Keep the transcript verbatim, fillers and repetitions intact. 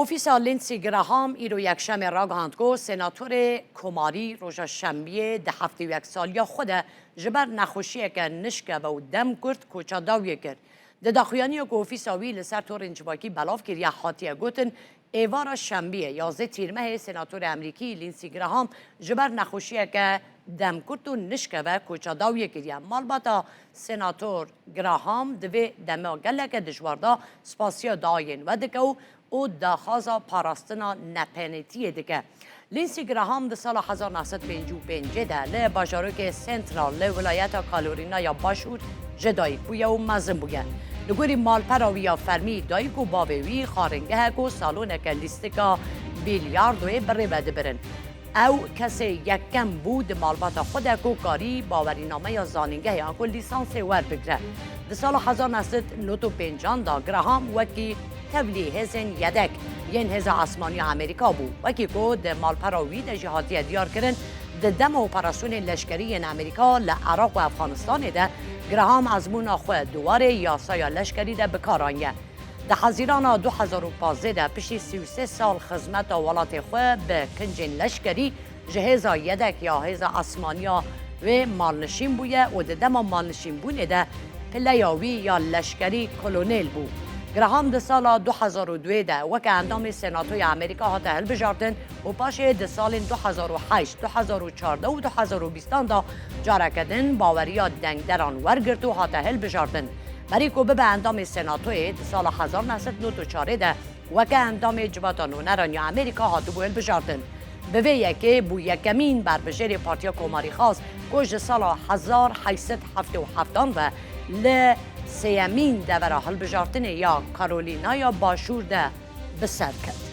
Ofîsa Lindsey Graham îro yekşemê ragihand ku senatorê komarî roja şembiyê di heftê û yek saliya xwe de ji ber nexweşiyeke nişkeve û dem kurt koça dawiyê kir. Di daxuyaniya ku ofîsa wî li ser torên civakî belav kiriye hatiye gotin, êvara şembiyê yazdeh Tîrmehê senatorê Amerîkî Lindsey Graham ji ber nexweşiyeke dem kurt û nişkeve koça dawiyê kiriye. Malbata senator Graham di vê dema geleke dijwar de spasiya dayên we dike û û daxwaza parastina nepenêtiyê dike. Lindsey Graham di sala hezar neh sed pêncî û pêncê de li bajarokê Central li wilayeta Carolina ya Başûr ji dayik bûye û mezin bûye. Li gorî malpera wî ya fermî, dayik û bavê wî xaringehek û saloneke lîstika bîlyardoyê bi rê ve dibirin. Ew kesê yekem bû di malbata xwe de ku karî bawerînameya zanîngehê anku lîsansê werbigire. Di sala hezar neh sed nod û pêncan de Graham wekî tevlî hêzên yedek yên Hêza Esmanî ya Amerîka bû. Wekî ku di malpera wî de jî hatiye diyarkirin, di dema operasyonên leşkerî yên Amerîka li Iraq û Efxanistanê de Graham ezmûna xwe di warê yasaya leşkerî de bi kar aniye. Di Hezîrana du hezar û pazdeh de piştî sî û sê sal xizmeta welatê xwe bi kincên leşkerî ji hêza yedek ya hêza esmaniya wê malnişîn bûye û di dema malnişînbûnê de pileya wî ya leşkerî kolonel bû. Graham di sala du hezar û duyê de weke endamê Senatoya Amerîka hate hilbijartin û paşê di salên du hezar û heşt, du hezar û çardeh û du hezar û bîstan de careke din baweriya dengderan wergirt û hate hilbijartin. Berî ku bibe endamê Senatoyê, di sala hezar neh sed nod û çarê de weke endamê Civata Nûneran ya Amerîka hatibû hilbijartin. Bi vê yekê bû yekemîn berbijêrê Partiya Komarîxwaz ku ji sala hezar heyt sed heftê û heftan ve li sêyemîn devera hilbijartinê ya Karolînaya Başûr de bi ser ket.